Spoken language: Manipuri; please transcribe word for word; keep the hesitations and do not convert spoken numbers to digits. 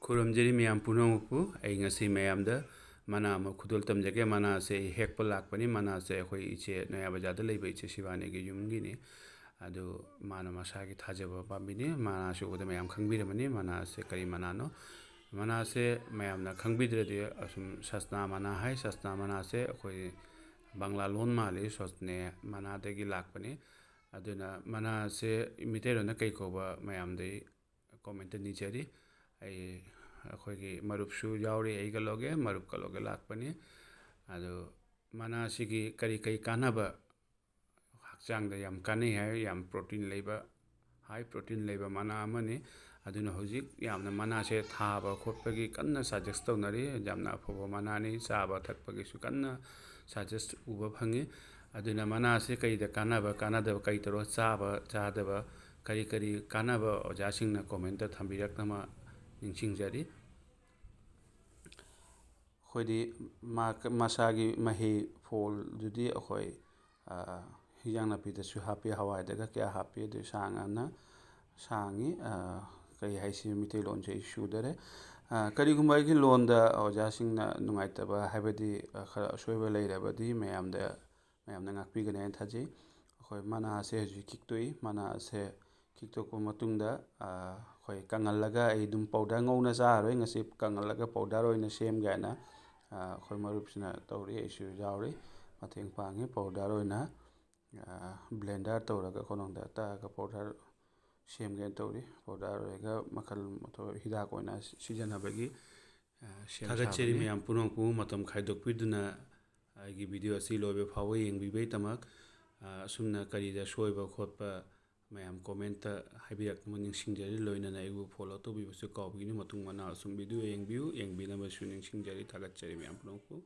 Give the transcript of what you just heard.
ꯈꯨꯔꯨꯝꯖꯔꯤ ꯃꯌꯥꯝ ꯄꯨꯝꯅꯃꯛꯄꯨ꯫ ꯑꯩ ꯉꯁꯤ ꯃꯌꯥꯝꯗ ꯃꯅꯥ ꯑꯃ ꯈꯨꯗꯣꯜ ꯇꯝꯖꯒꯦ꯫ ꯃꯅꯥꯁꯦ ꯑꯩ ꯍꯦꯛꯄ ꯂꯥꯛꯄꯅꯤ꯫ ꯃꯅꯥꯁꯦ ꯑꯩꯈꯣꯏ ꯏꯆꯦ ꯅꯣꯌꯥ ꯕꯖꯥꯔꯗ ꯂꯩꯕ ꯏꯆꯦ ꯁꯤꯕꯥꯅꯤꯒꯤ ꯌꯨꯝꯒꯤꯅꯤ꯫ ꯑꯗꯨ ꯃꯥꯅ ꯃꯁꯥꯒꯤ ꯊꯥꯖꯕ ꯄꯥꯝꯕꯤꯅꯤ꯫ ꯃꯅꯥꯁꯤ ꯎꯕꯗ ꯃꯌꯥꯝ ꯈꯪꯕꯤꯔꯝꯃꯅꯤ ꯃꯅꯥꯁꯦ ꯀꯔꯤ ꯃꯅꯥꯅꯣ꯫ ꯃꯅꯥꯁꯦ ꯃꯌꯥꯝꯅ ꯈꯪꯕꯤꯗ꯭ꯔꯗꯤ ꯑꯁꯨꯝ ꯁꯁꯅꯥ ꯃꯅꯥ ꯍꯥꯏ꯫ ꯁꯁꯅꯥ ꯃꯅꯥꯁꯦ ꯑꯩꯈꯣꯏ ꯕꯪꯂꯥ ꯂꯣꯟ ꯃꯥꯜꯂꯤ, ꯁꯣꯁꯅꯦ ꯃꯅꯥꯗꯒꯤ ꯂꯥꯛꯄꯅꯤ꯫ ꯑꯗꯨꯅ ꯃꯅꯥꯁꯦ ꯃꯤꯇꯩꯂꯣꯟꯗ ꯀꯩ ꯀꯧꯕ ꯃꯌꯥꯝꯗꯒꯤ ꯀꯣꯃꯦꯟꯇ ꯅꯤꯖꯔꯤ꯫ ꯑꯩ, ꯑꯩꯈꯣꯏꯒꯤ ꯃꯔꯨꯞꯁꯨ ꯌꯥꯎꯔꯤ, ꯑꯩꯒ ꯂꯣꯏꯒꯦ, ꯃꯔꯨꯞꯀ ꯂꯣꯏꯒꯦ ꯂꯥꯛꯄꯅꯤ꯫ ꯑꯗꯨ ꯃꯅꯥꯁꯤꯒꯤ ꯀꯔꯤ ꯀꯔꯤ ꯀꯥꯟꯅꯕ, ꯍꯛꯆꯥꯡꯗ ꯌꯥꯝ ꯀꯥꯟꯅꯩ ꯍꯥꯏ, ꯌꯥꯝ ꯄ꯭ꯔꯣꯇꯤꯟ ꯂꯩꯕ, ꯍꯥꯏ ꯄ꯭ꯔꯣꯇꯤꯟ ꯂꯩꯕ ꯃꯅꯥ ꯑꯃꯅꯤ꯫ ꯑꯗꯨꯅ ꯍꯧꯖꯤꯛ ꯌꯥꯝꯅ ꯃꯅꯥꯁꯦ ꯊꯥꯕ ꯈꯣꯠꯄꯒꯤ ꯀꯟꯅ ꯁꯖꯦꯁ ꯇꯧꯅꯔꯤ꯫ ꯌꯥꯝꯅ ꯑꯐꯕ ꯃꯅꯥꯅꯤ, ꯆꯥꯕ ꯊꯛꯄꯒꯤꯁꯨ ꯀꯟꯅ ꯁꯖꯦꯁ ꯎꯕ ꯐꯪꯉꯤ꯫ ꯑꯗꯨꯅ ꯃꯅꯥꯁꯦ ꯀꯔꯤꯗ ꯀꯥꯟꯅꯕ, ꯀꯥꯟꯅꯗꯕ, ꯀꯔꯤ ꯇꯧꯔꯒ ꯆꯥꯕ, ꯆꯥꯗꯕ, ꯀꯔꯤ ꯀꯔꯤ ꯀꯥꯟꯅꯕ ꯑꯣꯖꯥꯁꯤꯡꯅ ꯀꯣꯃꯦꯟꯇ ꯊꯝꯕꯤꯔꯛꯅꯕ ꯅꯤꯡꯁꯤꯡꯖꯔꯤ꯫ ꯑꯩꯈꯣꯏꯗꯤ ꯃꯥ-, ꯃꯁꯥꯒꯤ ꯃꯍꯩ ꯐꯣꯜꯗꯨꯗꯤ ꯑꯩꯈꯣꯏ, ꯑ, ꯍꯤꯟꯖꯥꯡ ꯅꯥꯄꯤꯗꯁꯨ ꯍꯥꯞꯄꯤ, ꯍꯋꯥꯏꯗꯒ ꯀꯌꯥ ꯍꯥꯞꯄꯤ, ꯑꯗꯨ ꯁꯥꯡꯉꯅ ꯁꯥꯡꯉꯤ꯫ ꯑ, ꯀꯔꯤ ꯍꯥꯏꯁꯤ, ꯃꯤꯇꯩꯂꯣꯟꯁꯦ ꯑꯩ ꯁꯨꯗꯔꯦ꯫ ꯑ, ꯀꯔꯤꯒꯨꯝꯕ ꯑꯩꯒꯤ ꯂꯣꯟꯗ ꯑꯣꯖꯥꯁꯤꯡꯅ ꯅꯨꯡꯉꯥꯏꯇꯕ ꯍꯥꯏꯕꯗꯤ, ꯑ, ꯈꯔ ꯑꯁꯣꯏꯕ ꯂꯩꯔꯕꯗꯤ ꯃꯌꯥꯝꯗ, ꯃꯌꯥꯝꯅ ꯉꯥꯛꯄꯤꯒꯅꯤ ꯍꯥꯏꯅ ꯊꯥꯖꯩ꯫ ꯑꯩꯈꯣꯏ ꯃꯅꯥꯁꯦ ꯍꯧꯖꯤꯛ ꯈꯤꯛꯇꯣꯛꯏ꯫ ꯃꯅꯥꯁꯦ ꯈꯤꯛꯇꯣꯛꯄ ꯃꯇꯨꯡꯗ, ꯑ, ꯑꯩꯈꯣꯏ ꯀꯪꯍꯜꯂꯒ, ꯑꯩ ꯑꯗꯨꯝ ꯄꯥꯎꯗꯔ ꯉꯧꯅ ꯆꯥꯔꯣꯏ, ꯉꯁꯤ ꯀꯪꯍꯜꯂꯒ ꯄꯥꯎꯗꯔ ꯑꯣꯏꯅ ꯁꯦꯝꯒꯦ ꯍꯥꯏꯅ, ꯑ, ꯑꯩꯈꯣꯏ ꯃꯔꯨꯞꯁꯤꯅ ꯇꯧꯔꯤ, ꯑꯩꯁꯨ ꯌꯥꯎꯔꯤ, ꯃꯇꯦꯡ ꯄꯥꯡꯉꯤ꯫ ꯄꯥꯎꯗꯔ ꯑꯣꯏꯅ, ꯑ, ꯕ꯭ꯂꯦꯟꯗꯔ ꯇꯧꯔꯒ, ꯈꯣꯡꯅꯨꯡꯗ ꯇꯛꯑꯒ ꯄꯥꯎꯗꯔ ꯁꯦꯝꯒꯦꯅ ꯇꯧꯔꯤ꯫ ꯄꯥꯎꯗꯔ ꯑꯣꯏꯔꯒ ꯃꯈꯜ ꯃꯊꯣꯏ ꯍꯤꯗꯥꯛ ꯑꯣꯏꯅ ꯁꯤꯖꯤꯟꯅꯕꯒꯤ, ꯑ, ꯁꯦꯝ ꯊꯥꯒꯠꯆꯔꯤ ꯁꯥꯕꯅꯤ꯫ ꯃꯌꯥꯝ ꯄꯨꯝꯅꯃꯛꯄꯨ ꯃꯇꯝ ꯈꯥꯏꯗꯣꯛꯄꯤꯗꯨꯅ ꯑꯩꯒꯤ ꯚꯤꯗꯤꯑꯣ ꯑꯁꯤ ꯂꯣꯏꯕ ꯐꯥꯎꯕ ꯌꯦꯡꯕꯤꯕꯒꯤꯗꯃꯛ꯫ ꯑ, ꯑꯁꯨꯝꯅ ꯀꯔꯤꯗ ꯁꯣꯏꯕ ꯈꯣꯠꯄ ꯃꯌꯥꯝ ꯀꯣꯃꯦꯟꯇ ꯍꯥꯏꯕꯤꯔꯛꯅꯕ ꯅꯤꯡꯁꯤꯡꯖꯔꯤ꯫ ꯂꯣꯏꯅꯅ ꯑꯩꯕꯨ ꯐꯣꯂꯣ ꯇꯧꯕꯤꯕꯁꯨ ꯀꯥꯎꯕꯤꯒꯅꯨ꯫ ꯃꯇꯨꯡ ꯃꯅꯥꯎ ꯑꯁꯨꯝ ꯚꯤꯗꯤꯑꯣ ꯌꯦꯡꯕꯤꯌꯨ, ꯌꯦꯡꯕꯤꯅꯕꯁꯨ ꯅꯤꯡꯁꯤꯡꯖꯔꯤ꯫ ꯊꯥꯒꯠꯆꯔꯤ ꯃꯌꯥꯝ ꯄꯨꯝꯅꯃꯛꯄꯨ꯫